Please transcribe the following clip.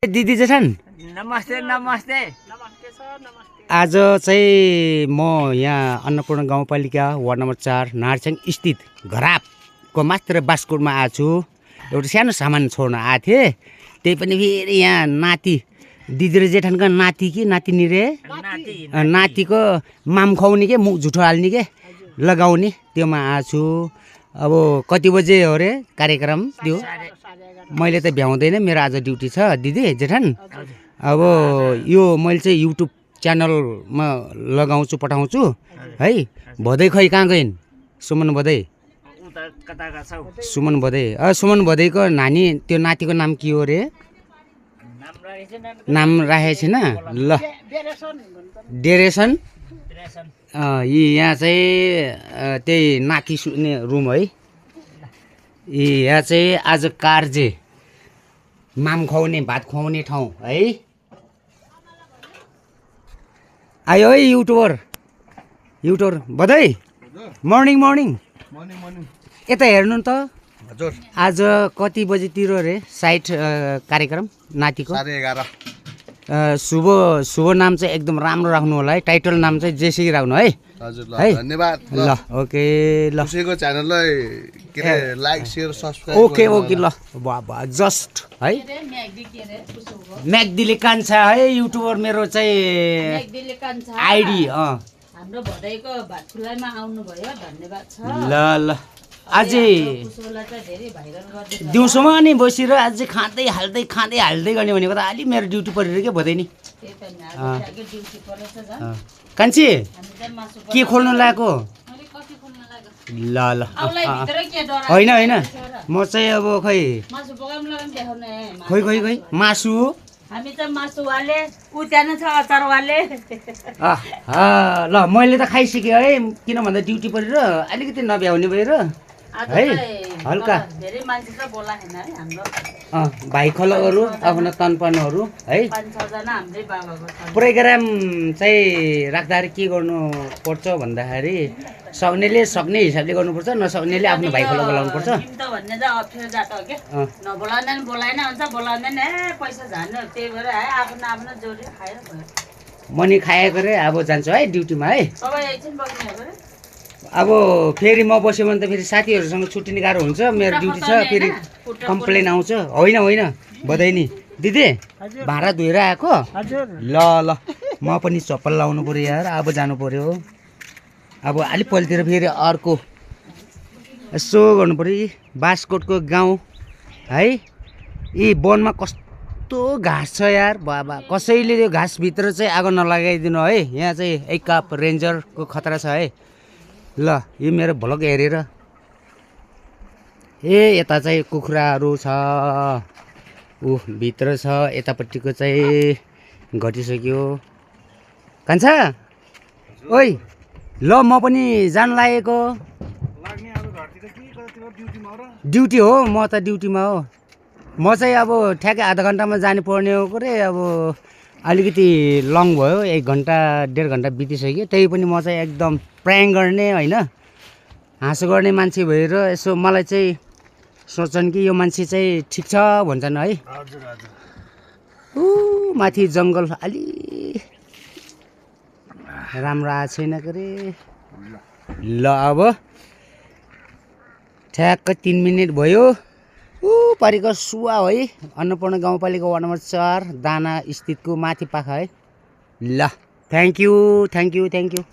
दिदी जेठन नमस्ते नमस्ते आज चाहिँ म यहाँ अन्नपूर्ण गाउँपालिका वार्ड नम्बर 4 नार्चेङ स्थित घरापको मात्र बास्कोटमा आएको छु। एउटा सानो सामान छोड्न आएको थिएँ। त्यही पनि फेरि यहाँ नाति दिदी र जेठनको नाति कि नातिनी रे नातिको माम खुवाउने के मुख झुठो हाल्ने के लगाउने त्योमा आएको छु। अब कति बजे हो रे कार्यक्रम त्यो मैले त भ्याउँदैन, मेरो आज ड्युटी छ दिदी जेठन। अब यो मैले चाहिँ युट्युब च्यानलमा लगाउँछु पठाउँछु है। भदै खै कहाँ गइन् सुमन भदै सुमन भदै सुमन भदैको नानी त्यो नातिको नाम के हो रे? नाम राखेको छैन ल डेरेसन। यहाँ चाहिँ त्यही नाति सुत्ने रुम है। यहाँ चाहिँ आज कार्जे माम खुवाउने भात खुवाउने ठाउँ है। आयो है युट्युबर बधाई मर्निङ मर्निङ यता हेर्नु त हजुर। आज कति बजीतिर रे साइट कार्यक्रम नातिको? 11:30। शुभ नाम चाहिँ एकदम राम्रो राख्नु होला है। टाइटल नाम चाहिँ जेसी राख्नु है। हजुर ल है धन्यवाद। ल ओके ल उसैको च्यानललाई के रे like share subscribe okay okay ल वाह जस्ट है। म्याग्दीले कान्छा है युट्युबर मेरो चाहिँ आइडी हाम्रो भदैको भात खुलाइमा आउनु भयो धन्यवाद छ। ल अझै दिउँसोमा नि बसेर अझै खाँदै हाल्दै गर्ने भनेको त अलि मेरो ड्युटी परेर के भदै नि। कान्छी के खोल्नु लागेको? ल होइन म चाहिँ अब खै मासु हामी त मासुवाले उ त्यहाँ छ अचारवाले। ल मैले त खाइसकेँ है, किन भन्दा ड्युटी परेर अलिकति नभ्याउने भएर है हल्का धेरै मान्छे त बोलाएन है हाम्रो भाइ खलहरू आफ्नो तनपनहरू है। 5-6 जना हाम्रै बाबाको छ। प्रोग्राम चाहिँ राख्दाखेरि के गर्नु पर्छ भन्दाखेरि सक्ने हिसाबले गर्नुपर्छ, नसक्नेले आफ्नो भाइ खल बोलाउनु पर्छ। टिम त भन्ने चाहिँ अप्ठ्यारो जात हो के नबोलाउँदैन बोलाएन भन्छ बोलाउँदैन पैसा जान्यो त्यही भएर है आफ्नो जोडी खाएर भयो। मनी खाएको रे अब जान्छु है ड्युटीमा है। तपाईँ एकछिन बस्नु हो रे। अब फेरि म बस्यो भने त फेरि साथीहरूसँग छुट्टिने गाह्रो हुन्छ। मेरो ड्युटी छ, फेरि कम्प्लेन आउँछ। होइन बधाई नि दिदी भाँडा धोएर आएको ल म पनि चप्पल लाउनु पऱ्यो यार। अब जानु पऱ्यो अब अलिक पल्तिर फेरि अर्को यसो गर्नु पऱ्यो। यी बास्कोटको गाउँ है, यी वनमा कस्तो घाँस छ यार बाबा। कसैले त्यो घाँसभित्र चाहिँ आगो नलगाइदिनु है। यहाँ चाहिँ एक कप रेन्जरको खतरा छ है। ल यो मेरो भ्लग हेरेर यता चाहिँ कुखुराहरू छ भित्र छ, यतापट्टिको चाहिँ घटिसक्यो। कान्छा ओइ ल म पनि जान लागेको। ड्युटी हो, म त ड्युटीमा हो। म चाहिँ अब ठ्याक्कै आधा घन्टामा जानु पर्ने हो रे। अब अलिकति लङ भयो, 1 घन्टा 1.5 घन्टा बितिसक्यो। त्यही पनि म चाहिँ एकदम प्राङ गर्ने होइन हाँसो गर्ने मान्छे भएर यसो मलाई चाहिँ सोच्छन् कि यो मान्छे चाहिँ ठिक छ भन्छन् है। माथि जङ्गल अलि राम्रो आएको छैन के रे। ल अब ठ्याक्क 3 मिनट भयो। पारिको सुवा है अन्नपूर्ण गाउँपालिका वार्ड नम्बर 4 दाना स्थितको माथि पाखा है। ल थ्याङ्क यू।